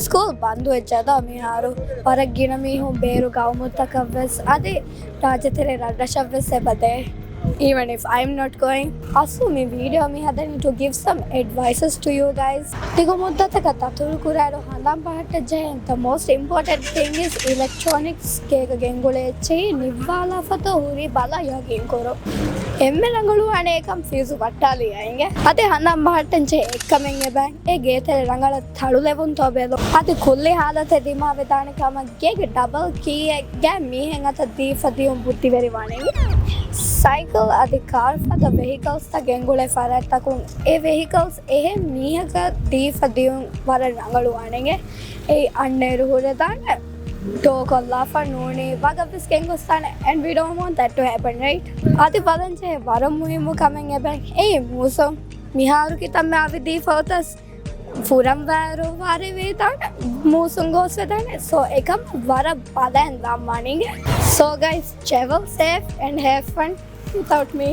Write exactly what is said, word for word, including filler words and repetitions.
ސްކޫލް ބަންދުވެއްޖެ ދޯ މިހާރު. ވަރަށް ގިނަ މީހުން ބޭރު ގައުމުތަކަށްވެސް އަދި ރާއްޖެތެރޭ ރަށްރަށަށްވެސް އެބަދޭ. Even if I'm not going. އަސްލު މި ވީޑިއޯ މި ހަދަނީ to give some advices to you guys. ދިގު މުއްދަތަކަށް ދަތުރު ކުރާއިރު ހަނދާން ބަހައްޓަން ޖެހޭ the most important thing is electronics ގޭގަ ގެންގުޅޭ އެއްޗެހި ނިއްވާލާފަތޯ ހުރީ ބަލާ ޔަގީން ކުރުން. އެންމެ ރަނގަޅުވާނެ އެކަން ފިއުޒު ވައްޓާލި އައިގެން. އަދި ހަނދާން ބަހައްޓަން ޖެހޭ އެއްކަމެއް އެބަ އެ ގޭތެރެ ރަނގަޅަށް ތަޅުލެވުންތޯ ބެލުން. އަދި ކުއްލި ހާލަތެއް ދިމާވެދާނެ ކަމަށް ގޭގެ ޑަބަލް ކީއެއް ގާތް މީހެއް އަތަށް ދީފަ ދިޔުން ބުއްދިވެރިވާނެ. ސައިކަލް އަދި ކާރު ފަދަ ވެހިކަލްސްތައް ގެންގުޅޭ ފަރާތްތަކުން އެ ވެހިކަލްސް އެހެން މީހަކަށް ދީފަ ދިޔުން ވަރަށް ރަނގަޅުވާނެ. އެއީ އަންނައިރު ހުރެދާނެ، ޓޯ ކޮށްލާފަ ނޫނީ ވަގަށްވެސް ގެންގޮސްދާނެ. And we don't want that to happen, right? އަދި ބަލަންޖެހޭ ވަރަށް މުހިއްމު ކަމެއް އެބަ އެއީ މޫސުން. މިހާރު ކިތަންމެ އަވި ދީފަ އޮތަސް ފުރަން ވާއިރު ވާރޭ ވެދާނެ، މޫސުން ގޯސް ވެދާނެ. So އެކަމަށް ވަރަށް ބަލައިން ދާން ވާނީގެ. So guys, travel safe and have fun without me.